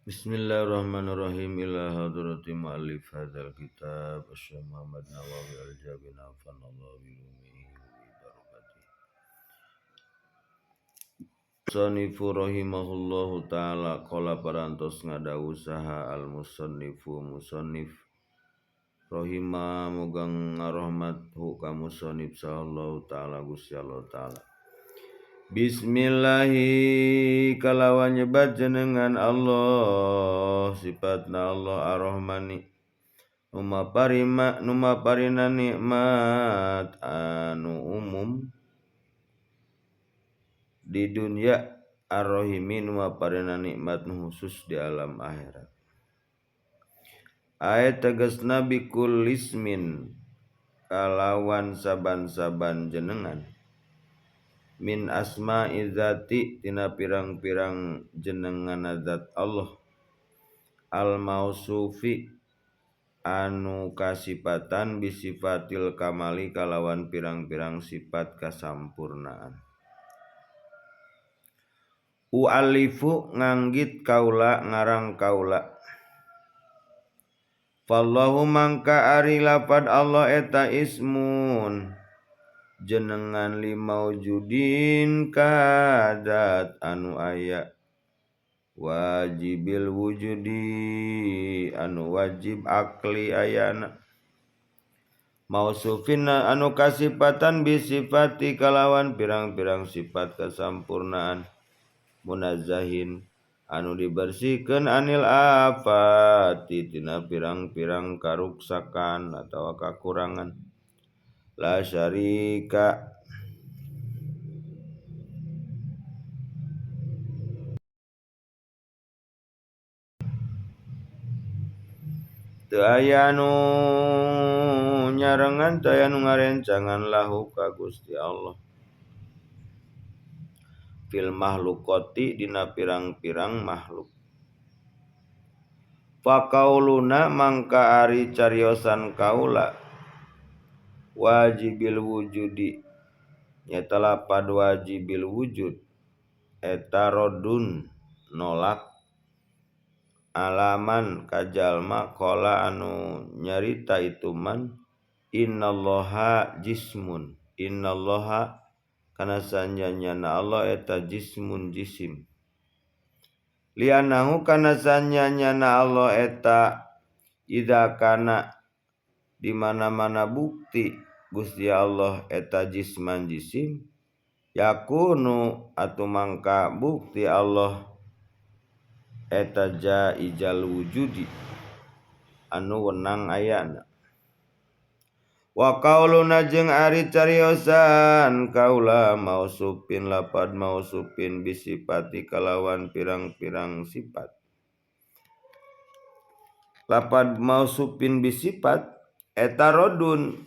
Bismillahirrahmanirrahim. Ila hadrati muallif hadzal kitab Asy-Syaikh Muhammad Nawawi Al-Jabir nafanallahu bi ulumihi wa barakatihi. Musannifu rahimahullahu taala qala parantos ngadawuh saha al-musannifu musannif rahima muga ngarohmat hu ka musannif sallallahu taala Gusti Allah taala. Bismillahi kalawan nyebat jenengan Allah sifatna Allah Ar-Rahmani numa parina nikmat anu umum di dunia Ar-Rahimi numa parina nikmat nu khusus di alam akhirat. Ayat tegasna bikul ismin kalawan saban-saban jenengan min asma'i dzati tina pirang-pirang jenengan zat Allah al mausufi anu kasipatan bisifatil kamali kalawan pirang-pirang sifat kasampurnaan. Ualifu nganggit kaula ngarang kaula fallahu mangka ari lafad Allah eta ismun jenengan limaujudin kadat anu aya wajibil wujudi anu wajib akli ayana mausufin anu kasipatan bisifati kalawan pirang-pirang sifat kasampurnaan munazzahin anu dibersihkeun anil afati tina pirang-pirang karuksakan atawa kakurangan. La syarika teu aya nu nyarengan teu aya nu ngarencangan lahu ka Gusti Allah fil mahlukati dina pirang-pirang makhluk. Faqauluna mangka ari cariosan kaula wajibil wujudi nyata lapad wajibil wujud eta rodun nolak alaman kajalma qala anu nyarita itu man innallaha jismun innallaha kana sanyanyana Allah eta jismun jisim lianahu kana sanyanyana Allah eta idza kana di mana-mana bukti Gusti Allah eta jisman jisim yakunu atuh mangka bukti Allah eta jaijal wujudi anu wenang ayana. Wa qauluna jeung ari cariosan kaula mausupin lapad mausupin bisipati kalawan pirang-pirang sifat lapad mausupin bisifat eta rodun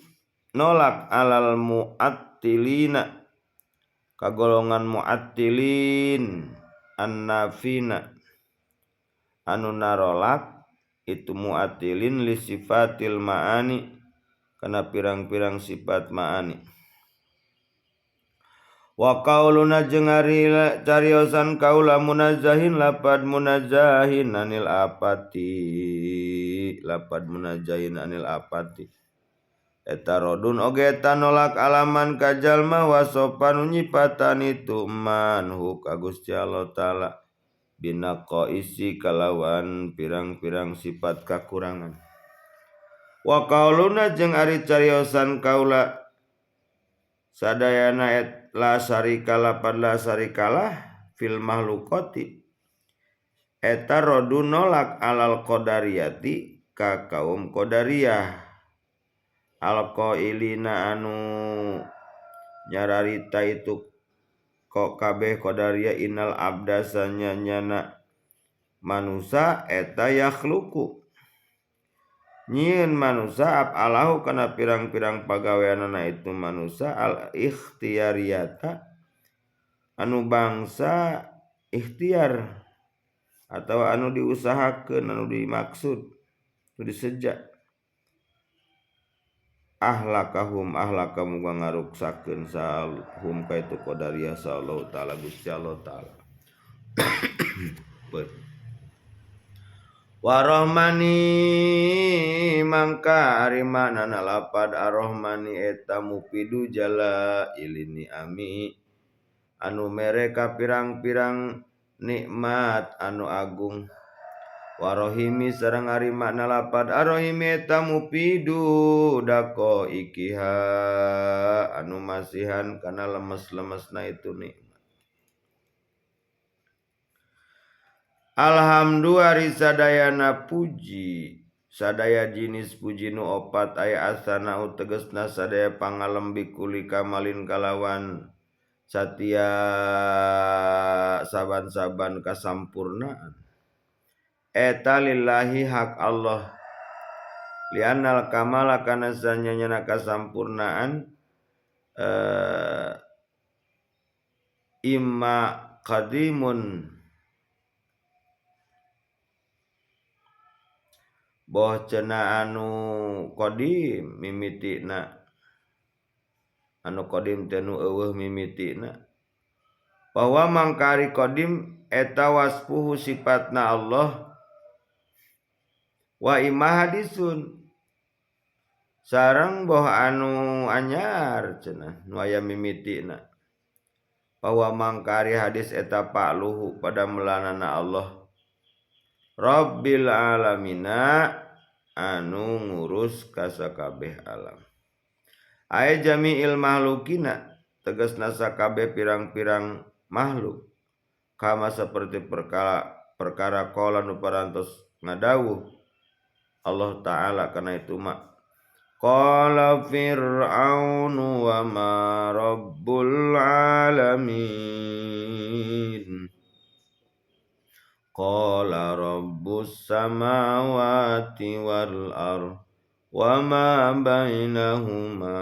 nolak alal mu'attilina kagolongan mu'attilin annafina anu narolak itu mu'attilin li sifatil ma'ani kana pirang-pirang sifat ma'ani. Wa qauluna jeung ari cariosan kaula munazzahin lapad munazzahin anil apati lapad munazzahin anil apati eta rodun oge eta nolak alaman ka jalma wasopan nyipatan itu man hu ka Gusti Allah taala bina qaisi kalawan pirang-pirang sifat kakurangan. Wa qauluna jeung ari cariosan kaula sadayana et la syarika lapad la syarikalah fil mahlukati eta rodun nolak alal qadariyati ka kaum qadariyah al qailina anu nyararita itu kok kabeh qadariyah innal abda sanyanyana manusa eta yakhluqu nyieun manusa apalahu kana pirang-pirang pagaweanana itu manusa al ikhtiyariyata anu bangsa ikhtiar atau anu diusahakeun anu dimaksud anu diseja ahlakahum ahlaka muga ngaruksakeun sahum ka itu qadariyah sallallahu taala Gusti Allah taala. Warahmani mangka ari maknana lapad arrahmani eta mupidu jala ilini ami anu mere ka pirang-pirang nikmat anu agung. Warahimi sareng ari makna lapad arrahimi eta mupidu dako ikiha anu masihan kana lemes-lemesna itu nikmat. Alhamdulillah ari sadayana puji sadaya jinis puji nu opat aya asana tegasna sadaya pangalem bikuli kamalin kalawan satia saban-saban kasampurnaan eta lillahi hak Allah lianal kamala kana sanyana kasampurnaan imma qadimun boh cenah anu qadim mimitina anu qadim teh nu eueuh mimitina bahwa mangkari qadim eta wasfuhu sifatna Allah wa imma hadisun sareng boh anu anyar cenah nu aya mimitina bahwa mangkari hadis eta pa'luhu pada melanana Allah Rabbil alamina anu ngurus kasakabeh alam. Aya jami'il mahlukina tegasna sakabeh pirang-pirang makhluk kama seperti perkara qala nu parantos ngadawuh Allah Ta'ala kana itu ma qala fir'aunu wa ma rabbul alamin qala rabbus samawati wal ard wa ma bainahuma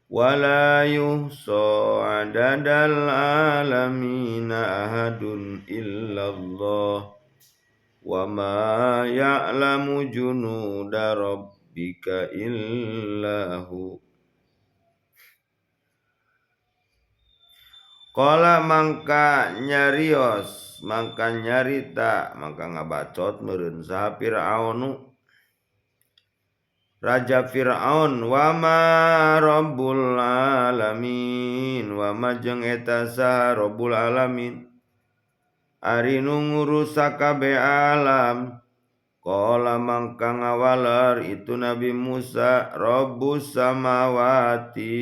wa la yuhsa adadal alamina ahadun illallah wa ma ya'lamu junuda rabbika illahu. Qala mangka nyarios mangka nyarita mangka ngabacot meureun saha Fir'aunu Raja Fir'aun wa ma rabbul alamin wa ma jeung eta saha rabbul alamin ari nu ngurus sakabeh alam. Qala mangka ngawaler itu Nabi Musa rabbus samawati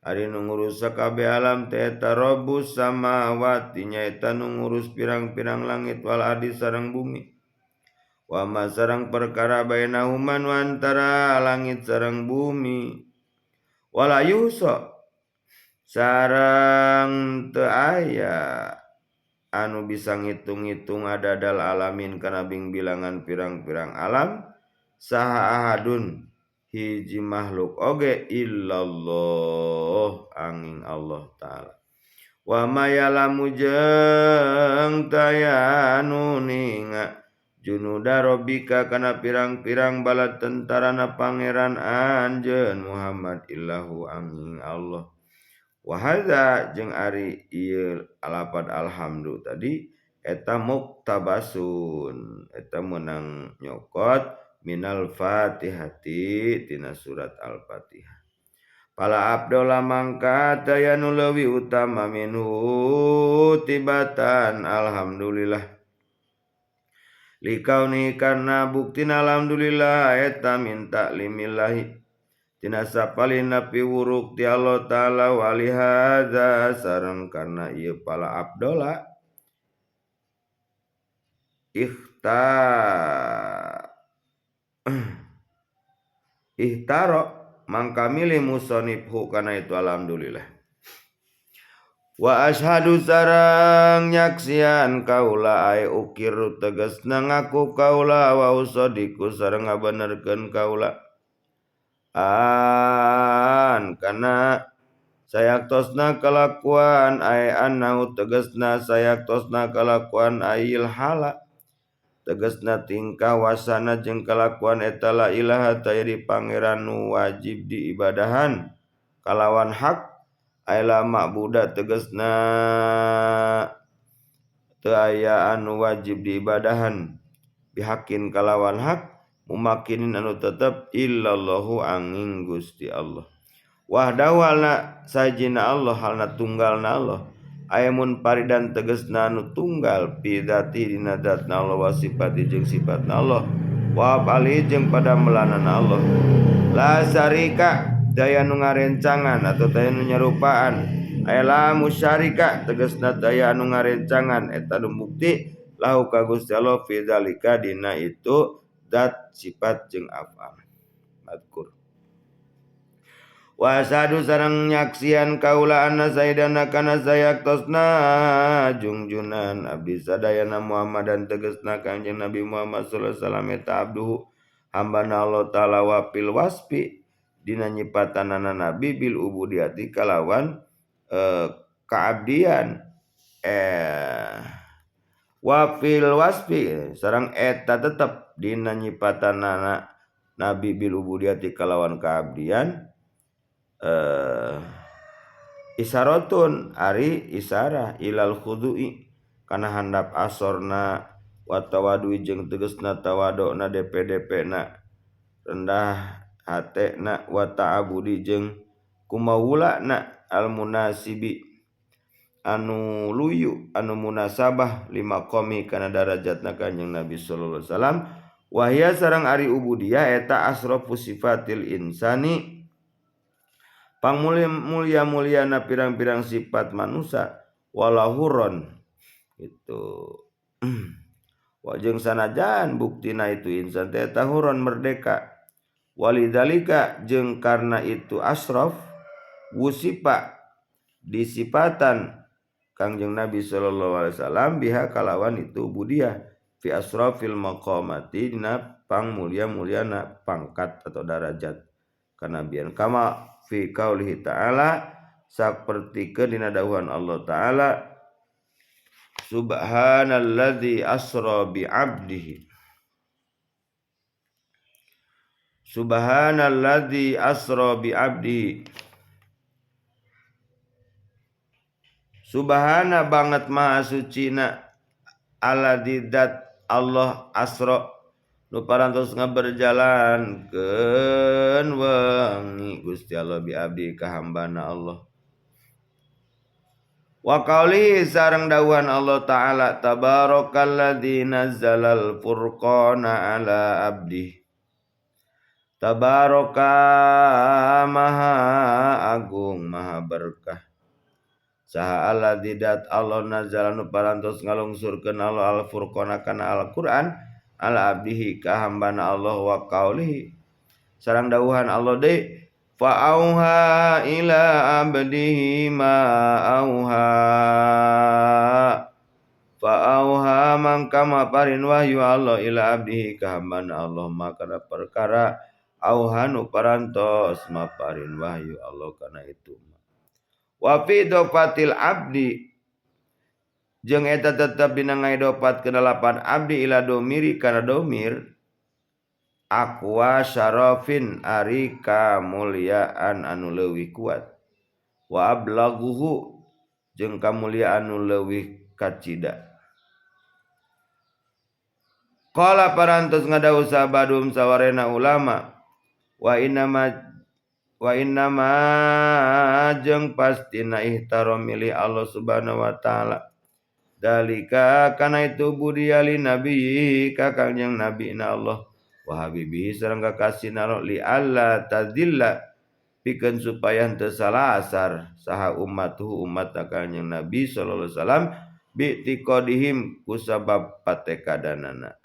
ari nu ngurus sakabeh alam teh eta rabbus samawati nyaeta nu ngurus pirang-pirang langit wal ardi sareng bumi wa ma sareng perkara bainahuma nu antara langit sareng bumi wala yusa sareng teu aya anu bisa ngitung-ngitung adadal alamin kana bilangan pirang-pirang alam saha ahadun hiji makhluk oge illallah angin Allah Ta'ala wa ma ya'lamu jeung taya anu ninga junuda rabbika kana pirang-pirang bala tentarana pangeran anjeun Muhammad illahu angin Allah. Wa hadza jeung ari ieu alapad alhamdu tadi eta muktabasun eta meunang nyokot minal Fatihati tina surat Al-Fatihah. Pala abdola mangka taya nu leuwih utama minhu tibatan alhamdulillah. Likauni karena buktina alhamdulillah eta minta limillahi tina sapalina piwuruk ti Allah Ta'ala walihadza sareng karena ieu pala abdola ihtaro mangka milih musonifhu kana itu alhamdulillah. Wa asyhadu sareng nyaksian kaula ai ukir tegasna ngaku kaula wa usadiku sareng ngabenerkeun kaula an kana sayaktosna kalakuan ai annau tegasna sayaktosna kalakuan ail hala tegasna tingkah wasana jeung kalakuan eta la ilaha taya di pangeran nu wajib diibadahan kalawan hak Ay la ma'buda tegasna teu aya anu wajib diibadahan bihakin kalawan hak mumakinin anu tetep illallahu angin Gusti Allah. Wahdahu halna sajina Allah halna tunggalna Allah. Aya munfaridan tegasna anu tunggal fi dzati dina zatna Allah wa sifati jeung sifatna Allah wa afali jeung padamelanana Allah. La syarika daya nu ngarencangan atau daya nu nyarupaan. Aya la musyarika tegasna daya anu ngarencangan eta nu bukti lahu ka Gusti Allah fi dzalika dina itu zat sifat jeung afal. Madkur. Wa asyhadu sareng nyaksian kaula anna sayyidana kana sayaktosna jungjunan abdi sadayana Muhammadan tegasna Kangjeng Nabi Muhammad sallallahu alaihi wasallam eta abduhu hambana Allah taala wa fil wasfi dina nyipatanana nabi bil ubudiyati kalawan kaabdian wa fil wasfi sareng eta tetep dina nyipatanana nabi bil ubudiyati kalawan kaabdian isyaratun ari isyarah ilal khudu'i kana handap asorna wa tawadui jeung tegasna tawaduna DPDP na rendah hatena wa ta'abudi jeung kumawulana al munasibi anu luyu anu munasabah lima qomi kana darajatna Kanjeng Nabi sallallahu alaihi wasallam. Wahya sareng ari ubudiyah eta asrafu sifatil insani pangmulia-muliana pirang-pirang sifat manusia walahuron itu. Wa jeung sanajan buktina itu insan teh tahuron merdeka. Walidzalika jeung karena itu asraf wusipa disipatan Kangjeng Nabi sallallahu alaihi wasallam biha kalawan itu ubudiyah fi asrafil maqamati dina pangmulia-muliana pangkat atau darajat kanabian kama fi qaulihi ta'ala sapertikeun dina dawuhan Allah ta'ala subhanalladzi asra bi 'abdihi subhanalladzi asra bi 'abdihi subhana banget maha sucina alladzi dat Allah asra nu parantos ngaberjalankeun wengi Gusti Allah bi abdi ka hambana Allah. Wa qauli sareng dawuhan Allah ta'ala tabarakalladzi nazzalal furqana ala abdi tabaraka maha agung maha berkah saha alladzi dat Allah nazzala nu parantos ngalungsurkeun Allah al furqana kana Al-Qur'an ala abdihi ka hambana Allah wa qaulihi sareng dawuhan Allah deui fa auha ila abdihi ma auha fa auha mangka maparin wahyu Allah ila abdihi ka hambana Allah maka perkara auha nu parantos maparin wahyu Allah kana itu. Wa fi dofatil abdi jeung eta tetep dina ngaidopat kana abdi ila domiri kana domir aqwa syarafin ari kamuliaan anu leuwih kuat wa ablaguhu jeung kamuliaan anu leuwih kacida. Qala parantos ngadawuh sabadum sawarena ulama wa innama jeung pastina ihtara milih Allah subhanahu wa ta'ala dalika kana itu budiali nabi ka Kangjeng Nabi na Allah wa habibi sareng kakasihna Allah li alla tadilla pikeun supaya henteu salasar saha ummatuhu umat Kangjeng Nabi sallallahu alaihi wasallam bi tiqadihim kusabab patekadanana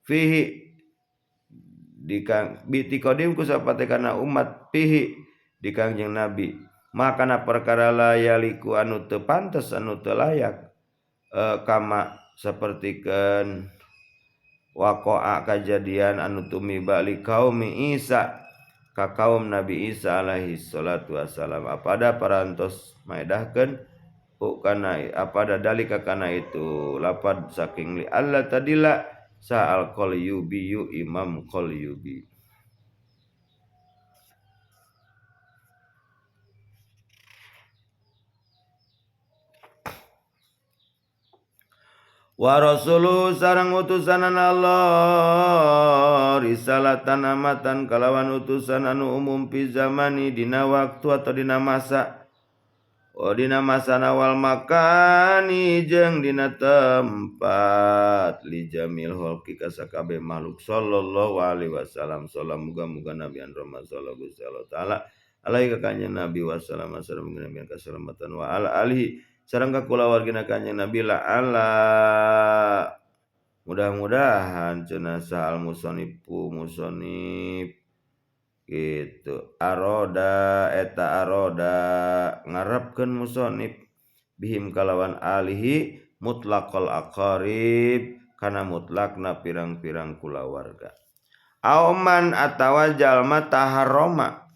fihi di kang bi tiqadihim kusabab patekadana umat fihi di Kangjeng Nabi makana perkara layaliku anu teu pantes anu teu layak kama sapertikeun waqa'a kajadian anu tumiba li kaumi Isa ka kaum Nabi Isa alaihi salatu wassalam apada parantos maedahkeun kana apada dalika kana itu lapad saking li Allah tadila sa al qalyubi Imam Qalyubi. Wa rasuluhu sareng utusanan Allah risalatan amatan kalawan utusan anu umum fi zamani dina waktu atau dina masa. Oh dina masana wal makani jeung dina tempat li jamil khalqi ka sakabeh makhluk sallallahu alaihi wasallam. Salam muga-muga nabi an rahmat sallallahu alaihi taala alaihi ka kanjeng Nabi wasallam sareng nabi kasalamatan wa ala alihi sareng ka kulawargina kanjeng Nabi la ala mudah-mudahan cenah sahal musonifu musonif gitu aroda eta aroda ngarepkeun musonif bihim kalawan alihi mutlaqal aqarib kana mutlakna pirang-pirang kulawarga auman atawa jalma taharroma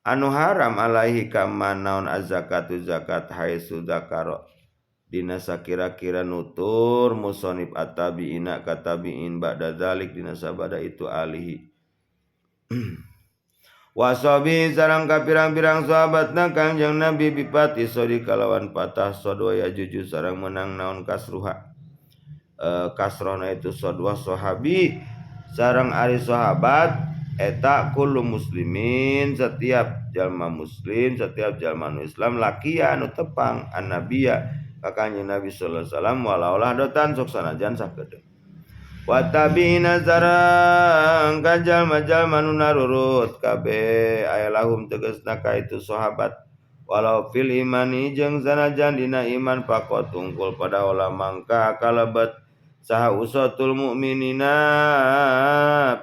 anu haram alaihi kama naon azakatu zakat haitsu zakaro dina sakira-kira nutur musonif atabiina katabiin ba'da zalik dina sabada itu alihi wasobi sareng ka pirang-pirang sahabatna Kangjeng Nabi bipati sodi kalawan patah sodwa ya juju sareng menang naon kasruha kasrohna itu sodwa sahabi sareng ari sahabat eta kullu muslimin setiap jalma muslim setiap jalma nu Islam lakia anu tepang annabiya ka Kangjeng Nabi sallallahu alaihi wasallam walaulah dotan sok sanajan sakedeung wa tabi'ina sareng ka jalma-jalma nu narurut kabeh aya lahum tegasna ka itu sahabat walau fil imani jeung sanajan dina iman pakot tungkul pada olah mangka kalebet saha usatul mukminina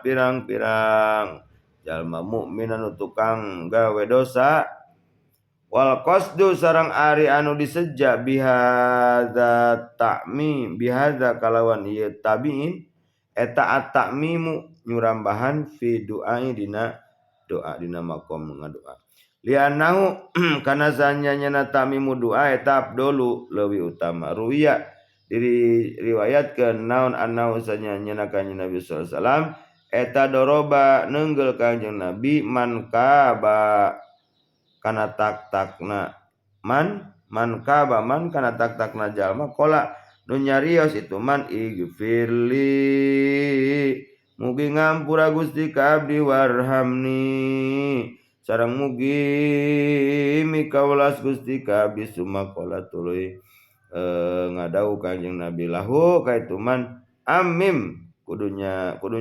pirang-pirang jalma mukmin anu tukang gawe dosa wal qasdu sareng ari anu diseja bihadza ta'mim bihadza kalawan ieu tabi'in eta at-ta'mimu nyurambahan fi du'ai dina doa dina makom ngadoa li'annahu kana sanyanya ta'mimu doa eta abdolu leuwih utama ruwiya diriwayatkeun naon annahu sanyanya kanjeng Nabi sallallahu alaihi wasallam eta doroba neunggel kanjeng Nabi man kaba kana tak-takna man kaba man kana tak-takna jalma qala nu nyarios itu man igfirli mugi ngampura Gusti ka abdi warhamni sareng mugi mikawelas Gusti ka abdi sumaqala tuluy ngadau Kanjeng Nabi lahu ka itu man amim kudunya kudu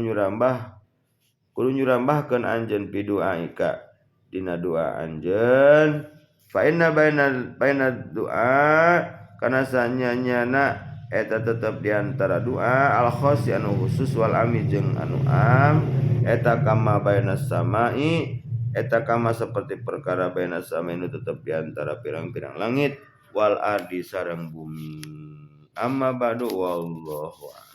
nyurambahkeun anjeun piduaika dina doa anjeun fa inna baina doa kana sanyanyana eta tetep di antara doa al khos anu khusus wal ami jeung anu am eta kama baina samai eta kama seperti perkara baina samai nu tetep di antara pirang-pirang langit wal ardi sareng bumi amma ba'du wallahu a'lam.